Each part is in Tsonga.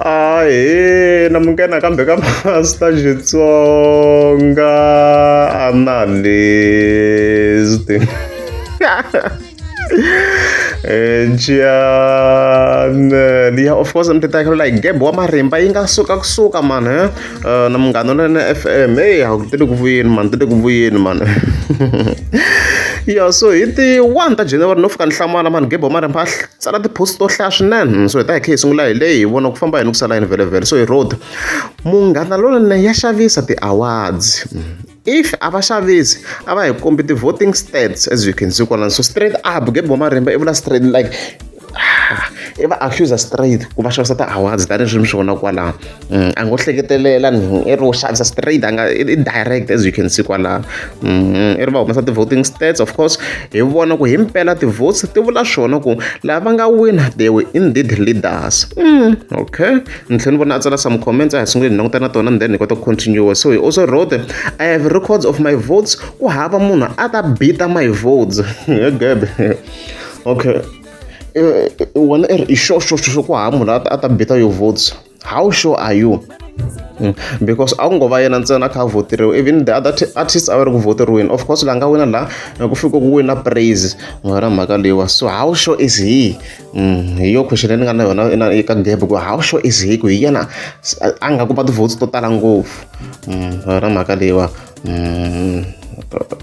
Ahee namukela nakambe ka Master Xitsonga Analyst. Channel ya of course mi ti like Geb wa Marimba yi nga suka kusuka man eh na Munghana Lonene F_M hey a ti le ku vuyeni man ti le ku vuyeni man ya so hi ti 1 ta January no fika ni hlamala man Geb wa Marimba a tsala ti-post to hlaya swinene so hi ta hi kha hi sungula hi leyi hi vona ku famba yini ku sala yini vhele vhele. So hi road Munghana Lonene ya xavisa ti-awards. If a va xavisi, a va hi kombi ti-voting stats, as you can see kwalano. So straight up Geb wa Marimba i vula straight, like i va accuse straight ku va xavisa ti-awards, tanihileswi mi swi vona kwalano. A ngo hleketelela ni i ri wo xavisa straight, a nga i direct, as you can see kwalano. I ri va humesa ti-voting stats, of course hi vona ku himpela ti-votes ti vula swona ku lava nga wina, they were indeed leaders. Okay, ni tlhela ni vona a tsala some comments. A hi sungule hi languta na tona and then hi kota ku continue. So he also wrote, "I have records of my votes, ku hava munhu a ta beata my votes." Gebe, okay, wena i ri i sure sure sure ku hava munhu a ta beata your votes? How sure are you? Because a ku ngo va yena ntsena a kha a voteriwa, even the other artists a va ri ku voteriweni. Of course la nga wina laha ku fika ku wina Praise na mhaka leyiwa. So how sure is he? Hi yo question leyi ni nga na yona ina eka Gebe, ku how sure is he ku hi yena a nga kuma ti-votes to tala ngopfu na mhaka leyiwa?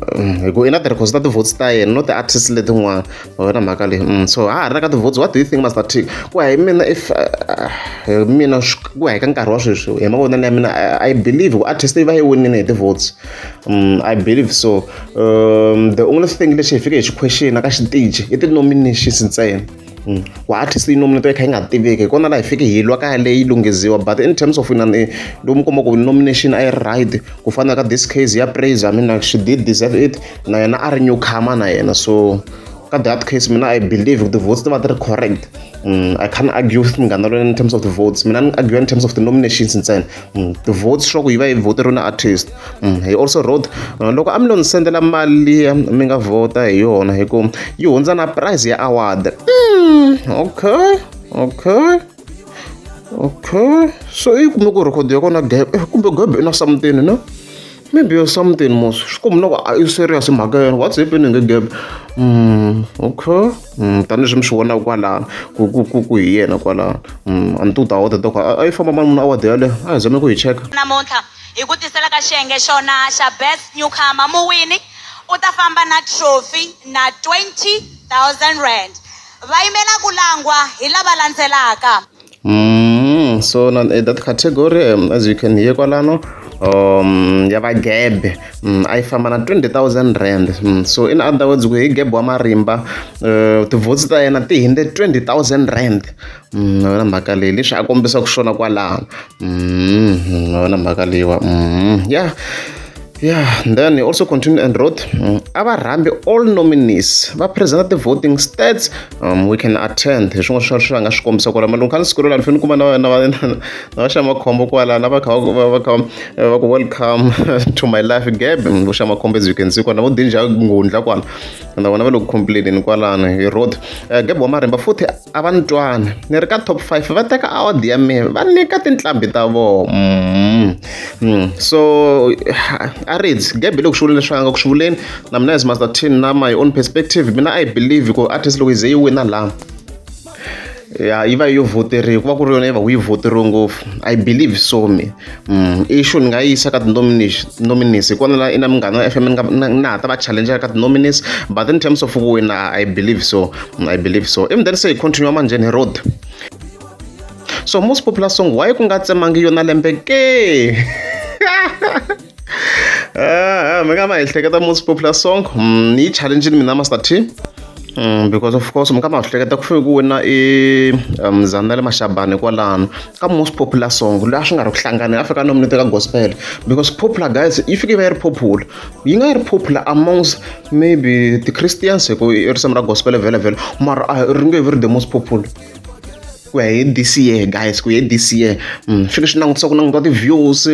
Hi ku i na ti-records ta ti-votes ta yena, no ti-artist letin'wana na mhaka leyi. So ha ha ri na ka ti-votes, what do you think, Master T? Ku ya hi mina, if hi mina, ku ya hi ka nkarhi wa sweswi, hi mavonelo ya mina, I believe ku artist yi va yi winile hi ti-votes. I believe so. The only thing lexi hi fike hi xi question ka xitichi i ti-nominations ntsena. Ku artist yi nominate yi kha yi nga tiveki, hi kona laha hi fike hi lwa ka yaleyo yi lunghiziwa. But in terms of inani lomu kuma ku nomination a yi ri right, ku fana ka this case ya Praise, I mean, like, she did deserve it, na yena a ri newcomer na yena. So ka that case mina I believe the votes ti va ti ri correct. I can't argue with Munghana Lonene in terms of the votes. Mina ni argue in terms of the nominations ntsena. The votes swa ku yi va yi voteriwe na artist. He also wrote, loko a mi lo ni sendela mali liya mi nga vhota hi yona, hi ku yi hundza na price ya award. Okay, so i kume ku record ya kona Gab, kumbe Gab i na something, no, maybe something mos swi komba na ku a i serious mhaka yena. What's happening, Gab? Okay, tanihileswi mi swi vonaka kwalano ku hi yena kwalano. A ni ti award ta ku a yi famba mani munhu award yaleyo, a hi zame ku hi cheka. Namuntlha hi ku tisela ka xiyenge xona xa best newcomer, muwini u ta famba na trophy na R20 000. Va yimela ku langwa hi lava landzelaka. So na that category, as you can hear kwalano, ya va Gebe, a yi famba na R20 000. So in other words, ku hi Gebe wa Marimba, ti-votes ta yena ti hindze R20 000. Yona mhaka leyi leswi a kombisaka swona kwalano. Yona mhaka leyiwa. Yeah, then he also continued and wrote, a va rhambi all nominees va present the voting stats, we can attend. Hi swin'wana swa swi va nga swi kombisa kwala. Loko kha ni scroll ni fanele ni kuma na va xa makhombo kwala na va kha va kha va ku, "Welcome to my life, Gab." Vo xa makhombo, as you can see kwala, vo dinja ngundla kwala na vona va le ku complaineni kwalano. Hi road Gab wa Marimba futhi a va ni twani ni ri ka top 5, va teka award ya mina va nyika tinqambi ta vona. So a ridzi Gab le ku swi vuleni leswi a nga ku swi vuleni. Na mina as Master T na my own perspective, mina I believe ku artist loko yi ze yi wina laha ya yi va yo voteriwa, ku va ku ri yona yi va ku yi voteriwe ngopfu. I believe so me. Issue ni nga yi yisa ka ti-nominees, hi kona la ina Munghana wa FM ni nga na ha ta va challenge ka ti-nominees, but in terms of ku wina, I believe so. I believe so. Even then se hi continue manjheni hi road. So most popular song, why ku nga tsemangi yona lembe ke? Ah, mi nga ma hi hleketa most popular song, ni yi challenge mina Master T. Because of course mi nga ma hleketa ku fike ku wina i Zanele Mashabane kwalano ka most popular song, laha swi nga ri ku hlangani a fika nominate ka gospel, because popular guys yi fike yi va yi ri popular, yi nga yi ri popular amongst maybe ti-Christians hi ku i risimu ra gospel vhele vhele, mara a ri nge vi ri the most popular. Ku ya hi this year guys, ku ya hi this year swi leswi langutisa ku langutiwa ti-views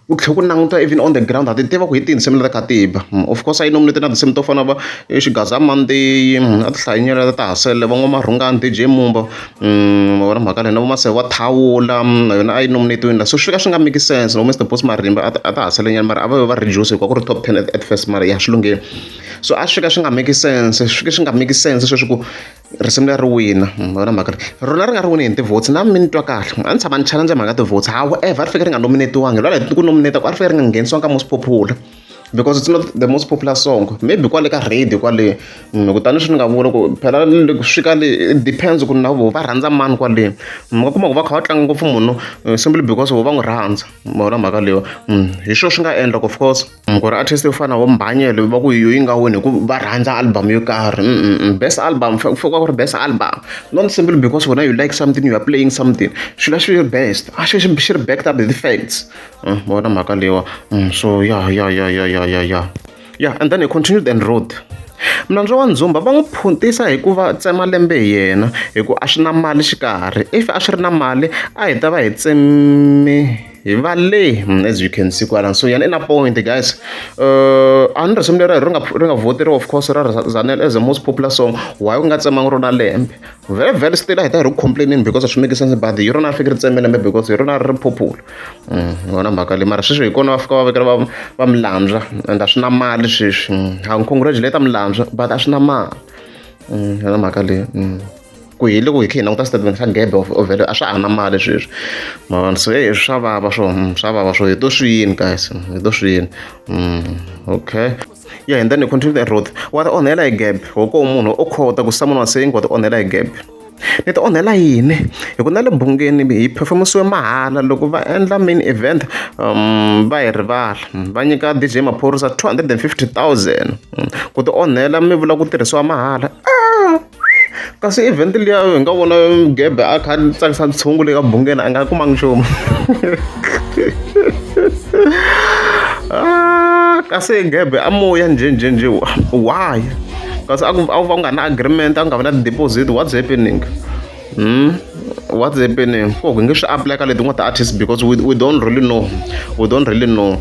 ku tlhela ku langutiwa even on the ground ha ti tiva ku hi tihi tinsimu leti kha ti ba. Of course a yi nominate na tinsimu to fana na va Xigaza Monday a ti hlayinyana ta ha sele van'wamarhungani D_J Mumba ma vona mhaka leyi na vo Maseve wa Thawula na yona a yi nominate-wini la so swi fika swi nga make sense loko Mister Boss Marimba a ta ha sele nyana mara a va ve va reduce hikuva ku ri top 10 at first mara ya swi lunghile so a swi fika swi nga make sense swi fike swi nga make sense sweswi ku risimu leri ri wina ma vona mhaka leyi rona ri nga ri wini hi ti-votes na mi ni twa kahle a ni tshama ni challenge mhaka ti-votes however ri fike ri nga nominate-wangi lwala hi ku nominate ku a ri fike ri nga nghenisiwanga ka most popular because it's not the most popular song maybe kwale ka radio kwale kutani swi ni nga vula ku phela loko swi fika le it depends ku na voho va rhandza mani kwale mi nga kuma ku va kha va tlanga ngopfu munhu simply because voho va n'wi rhandza ma vona mhaka leyiwa hi swona swi nga endla ku of course Ku ri artist yo fana na vo Mbhanyele va ku yo yi nga wini hi ku va rhandza album yo karhi best album ku fanele ku ri best album not simply because wena you like something you are playing something xilo a xi ri best a xi xi ri backed up hi ti-facts ma vona mhaka leyiwa so ya ya ya ya ya ya ya ya and then he continued and wrote Mlandzu wa Ndzumba va n'wi phuntisa hi ku va tsema lembe hi yena hi ku a swi na mali xikarhi if a swi ri na mali a hi ta va hi tseme hi va le as you can see kwalano so yena i na point guys a ni risimu leri ri nga ri nga voteriwa of course ra Zanele as the most popular song why ku nga tsemangi rona lembe vhele vhele still a hi ta hi ri complaining because a swi make sense but hi rona ri fike ri tseme lembe because hi rona ri popular yona mhaka leyi mara sweswi hi kona va fika va vekela va va milandzwa and a swi na mali sweswi ha n'wi congratulate milandzwa but a swi na mali yona mhaka leyi. Ku hi loko hi kha hi languta statement xa Gebe o vhele a swa ha na mali sweswi ma vona so heyi swa vava swo swa vava swo hi to swi yini guys hi to swi yini okay yeah and then he continued and wrote wa ti onhela hi Gebe hoko munhu o khota ku someone was saying wa ti onhela hi Gebe ni ti onhela yini hi ku na le bungeni hi perform-isiwe mahala loko va endla main event va hi rivala va nyika D_J Maphorisa 250,000 ku ti onhela mi vula ku tirhisiwa mahala ah! Kasi event liya hi nga vona Gebe a kha a tsakisa ntshungu le ka bungeni a nga kumanga nchumu ah, kasi Gebe a moya njhenjhenjhe why kasi a ku a ku va ku nga na agreement a ku nga vi na deposit what's happening What's happening ko hi nge swi apply ka letin'wana ti-artist because we don't really know we don't really know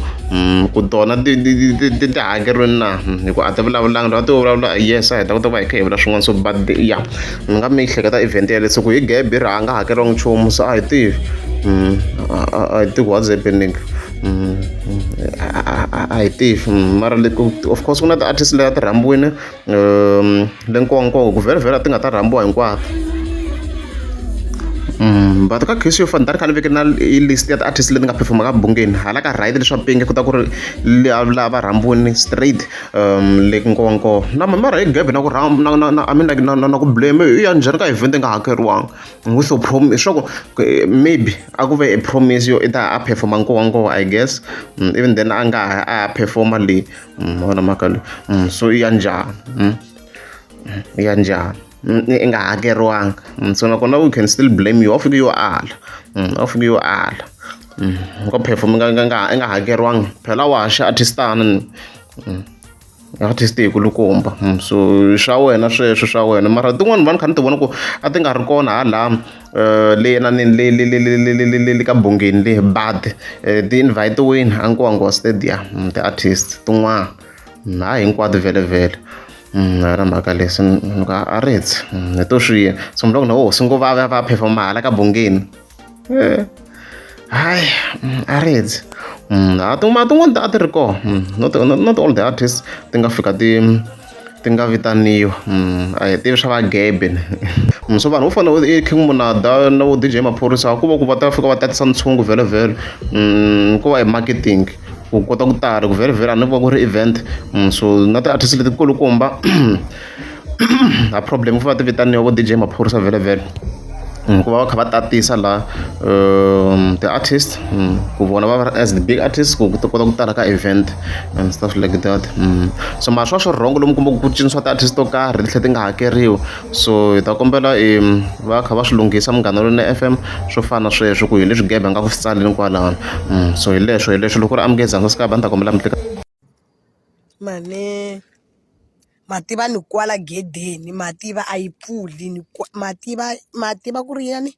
ku tona ti ti ti ti ti hakeriwini na hi ku a ti vulavulanga loko a ti vulavula yes a hi ta kota ku va hi kha hi vula swin'wana so but ya ni nga mi hleketa event yaleyo se ku hi Gebe ri a nga hakeriwangi nchumu so a hi tivi a hi tivi what's happening a hi tivi mara of course ku na ti-artist leti a ti rhambiwile le Nkowankowa ku vhele vhele a ti nga ta rhambiwa hinkwato but ka case yo fana ni ta ri kha ni veke na list ya ti-artist leti nga perform ka bungeni hala ka right leswa pinki ku ta ku ri lava va rhambiwini straight le Nkowankowa na mara hi gebe na ku rhamba na na na I mean like na na na ku blame i ya njhani ka event yi nga hakeriwanga with your promise swa ku maybe a ku ve a promise yo i ta a perform-a Nkowankowa I guess even then a nga ha a ya perform-a le. Ma vona mhaka leyi so i ya njhani i ya njhani i nga hakeriwanga so nakona we can still blame you a wu fiki yo ala a wu fiki yo ala nga perform nga nga nga i nga hakeriwanga phela wa ha xi artist-ana ni artist yi kulukumba so swa wena sweswo swa wena mara tin'wani va ni kha ni ti vona ku a ti nga ri kona hala leyi na le le le le le le le le ka bungeni le but ti invite-wini a Nkowankowa stadium ti-artist tin'wana hayi hinkwato vhele vhele a na mhaka leyi se ni ku a ri hi to swi so mi loko na hosi ngo va va va perform mahala ka bungeni hayi a ri a tin'wana a ti ri kona not not all the artists ti nga fika ti ti nga vitaniwa a hi tivi swa va Gebe so vanhu vo fana na King Monada na vo D_J Maphorisa ku va ku va ta fika va tatisa ntshungu vhele vhele ko va hi marketing ku kota ku tala ku vhele vhele a ni va ku ri event so na ti-artist leti kulukumba a problem ku va ti vitaniwa vo D_J Maphorisa vhele vhele ku va va kha va tatisa la ti-artist ku vona va va as the big artist ku ta kota ku tala ka event and stuff like that so mara swa swi wrong lomu kuma ku cinisiwa ti-artist to karhi ti tlhela ti nga hakeriwi so hi ta kombela va kha va swi lunghisa Munghana Lonene F_M swo fana na sweswo ku hi leswi Gebe a nga ku swi tsaleni kwalano so hi leswo hi leswo loko ku ri amukeza ni ta kombela mi tlika Mane. Ma tiva ni kwala gedeni ma tiva a yi pfuli ni ma tiva ma tiva ku ri yini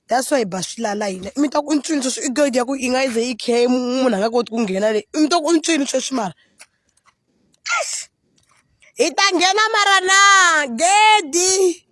that's why hi ba swilala hina mi ta ku i ncini sweswi i gede ya ku yi nga ze yi khiya munhu a nga koti ku nghena le mi ta ku i ncini sweswi mara hi ta nghena mara na gedi.